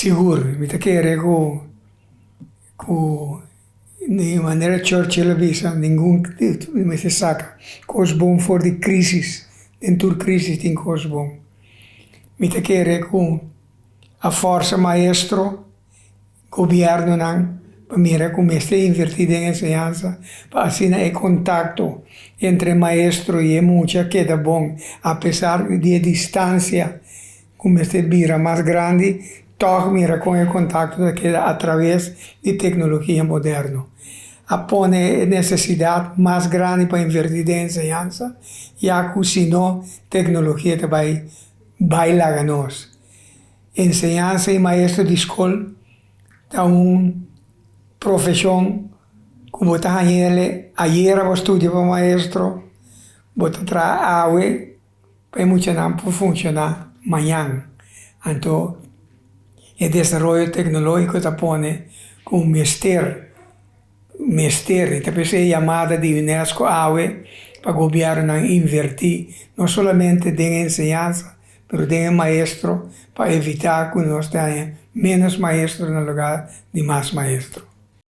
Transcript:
Sigur, mi ta kere ku ku di manera Churchill a bisa ningun mester saka kos bon for di krisis, den tur krisis tin kos bon. Mi ta kere ku a forsa maestro, Gobièrnunan pa mira ku mester invertí den enseñansa pa asina e kontakto entre e maestro i e mucha keda bon apesar di e distansia ku mester bira mas grandi tòg mira kon e kontakto ta keda atraves di teknologia moderno. A pone e nesesidat mas grandi pa invertí den enseñansa ya ku si no teknologia ta bai bai laga nos. Enseñansa i maestro di skol ta un profeshon ku bo ta haña el ayera bo studia pa maestro, bo ta traha awe pa e muchanan por funshoná mañan. Anto e desaroyo teknológiko ta pone ku mester mester i ta p'esei e yamada di unesco awe pa gobièrnunan invertí no solamente den enseñansa pero den e maestro pa evitá ku nos ta haña ménos maestro na lugá di mas maestro.